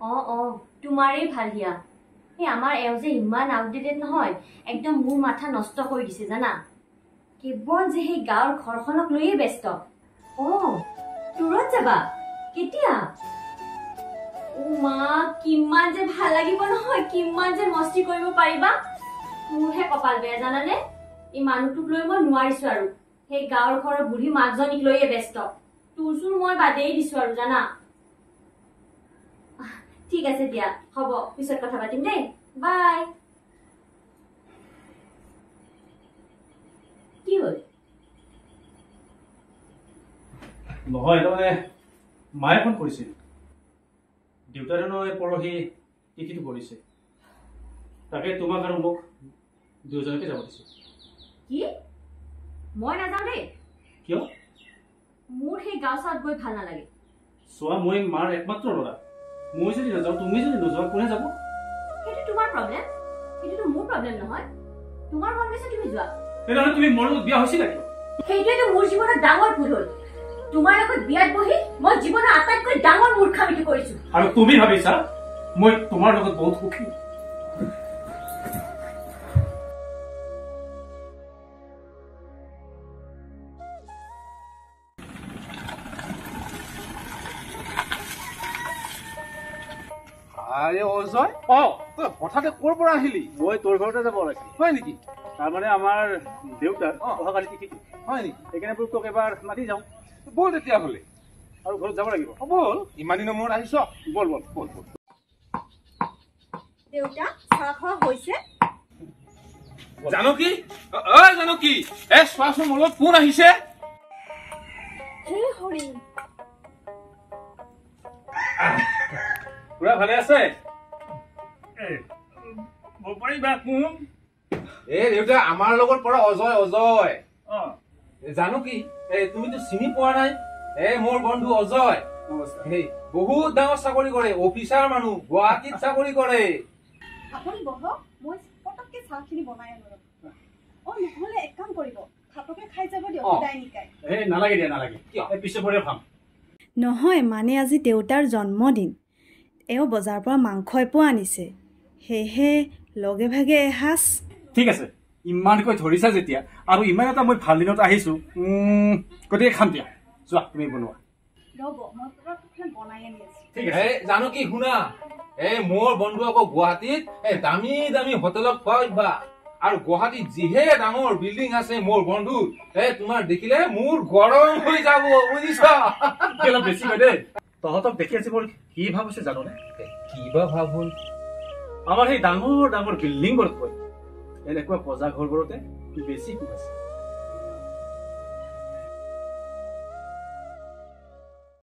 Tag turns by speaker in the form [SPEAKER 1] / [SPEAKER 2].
[SPEAKER 1] অঁ অঁ, তোমাৰেই ভাল দিয়া। এই আমাৰ এওঁ যে ইমান আউটডেটেড নহয়, একদম মোৰ মাথা নষ্ট কৰি দিছে জানা। কেৱল যে সেই গাঁৱৰ ঘৰখনক লৈয়ে ব্যস্ত। অঁ, দূৰত যাবা কেতিয়া? অ' মা, কিমান যে ভাল লাগিব নহয়, কিমান যে মস্তি কৰিব পাৰিবা। মোৰহে কপাল বেয়া জানানে, এই মানুহটোক লৈ মই নোৱাৰিছো আৰু। সেই গাঁৱৰ ঘৰৰ বুঢ়ী মাকজনীক লৈয়ে ব্যস্ত। তোৰ চোৰ মই বাদেই দিছো আৰু জানা। ঠিক আছে দিয়া, হ'ব, পিছত কথা পাতিম দেই, বাই। কি হ'ল?
[SPEAKER 2] নহয়, তাৰমানে মায়ে ফোন কৰিছিল। দেউতাৰে নহয় পৰহি টিকিটো কৰিছে, তাকে তোমাক আৰু মোক দুয়োজনকে যাব দিছে।
[SPEAKER 1] কি? মই নাযাওঁ দেই।
[SPEAKER 2] কিয়?
[SPEAKER 1] মোৰ সেই গাঁও চাওঁত গৈ ভাল নালাগে।
[SPEAKER 2] চোৱা, মই মাৰ একমাত্ৰ ল'ৰা। মই যদি নাযাওঁ, তুমি যদি নোযোৱা, কোনে যাব?
[SPEAKER 1] সেইটো তোমাৰ প্ৰব্লেম, সেইটোতো মোৰ প্ৰব্লেম নহয়। তোমাৰ মন গৈছে তুমি যোৱা।
[SPEAKER 2] তেনেহ'লে তুমি মোৰ লগত বিয়া হৈছিলা কিয়?
[SPEAKER 1] সেইটোৱেতো মোৰ জীৱনত ডাঙৰ ভুল হ'ল। তোমাৰ লগত বিয়াত বহি মই জীৱনৰ আটাইতকৈ ডাঙৰ মূৰ্খামিটো কৰিছো।
[SPEAKER 2] আৰু তুমি ভাবিছা মই তোমাৰ লগত বহুত সুখী?
[SPEAKER 3] আৰে অজয়,
[SPEAKER 2] অ,
[SPEAKER 3] তই হঠাতে ক'ৰ পৰা আহিলি?
[SPEAKER 2] মই তোৰ ঘৰতে যাব ওলাইছিলো।
[SPEAKER 3] হয় নেকি?
[SPEAKER 2] তাৰমানে আমাৰ দেউতাৰ অহাকালি তিথিটো।
[SPEAKER 3] হয় নেকি?
[SPEAKER 2] সেইকাৰণে বোলো তোক এবাৰ মাতি যাওঁ।
[SPEAKER 3] ব'ল তেতিয়াহ'লে।
[SPEAKER 2] আৰু ঘৰত যাব লাগিব।
[SPEAKER 3] ব'ল, ইমান দিনৰ মূৰত আহিছ।
[SPEAKER 2] ব'ল ব'ল ব'ল ব'ল।
[SPEAKER 4] দেউতা, চাহ খোৱা হৈছে?
[SPEAKER 3] জানকী, ঐ জানকী, এ চোৱাচোন মোৰ লগত কোন আহিছে।
[SPEAKER 4] হে হৰি,
[SPEAKER 2] খুৰা ভালে আছে? পাৰিবা কোন?
[SPEAKER 3] এ দেউতা, আমাৰ লগত পৰা অজয়। অজয় জানকী, এ তুমিতো চিনি পোৱা নাই। এ মোৰ বন্ধু অজয়, সেই বহুত ডাঙৰ চাকৰি কৰে, অফিচাৰ মানুহ, গুৱাহাটীত চাকৰি কৰে।
[SPEAKER 4] আপুনি বহক, মই পটককে চাহখিনি বনাই আনো। অ নহ'লে এক কাম কৰিব, ভাতকে খাই যাব দিয়ক সদায় নিকাই।
[SPEAKER 2] এই নালাগে দিয়া, নালাগে, পিছে পৰে খাম।
[SPEAKER 5] নহয় মানে আজি দেউতাৰ জন্মদিন, এওঁ বজাৰৰ পৰা মাংস এপোৱা আনিছে, সেয়েহে লগে ভাগে এসাঁজ।
[SPEAKER 2] ঠিক আছে, ইমানকৈ ধৰিছা যেতিয়া আৰু ইমান এটা মই ভাল দিনত আহিছো, গতিকে খাম দিয়া। যোৱা তুমি বনোৱা।
[SPEAKER 4] ৰ'ব, মই পটককে বনাই আনি আছো।
[SPEAKER 2] ঠিক আছে।
[SPEAKER 3] জানো কি শুনা, এই মোৰ বন্ধু আকৌ গুৱাহাটীত এই দামী দামী হোটেলত খোৱা অভ্যাস, আৰু গুৱাহাটীত যিহে ডাঙৰ বিল্ডিং আছে মোৰ বন্ধু, এই তোমাৰ দেখিলে মোৰ গৰম হৈ যাব, বুজিছা?
[SPEAKER 2] অলপ বেছিকৈ দেই। তহঁতক দেখি আজি মোৰ কি ভাৱ হৈছে জাননে?
[SPEAKER 3] কি বা ভাৱ হ'ল?
[SPEAKER 2] আমাৰ সেই ডাঙৰ ডাঙৰ বিল্ডিংবোৰতকৈ এনেকুৱা পজা ঘৰবোৰতে বেছি সুখ আছে।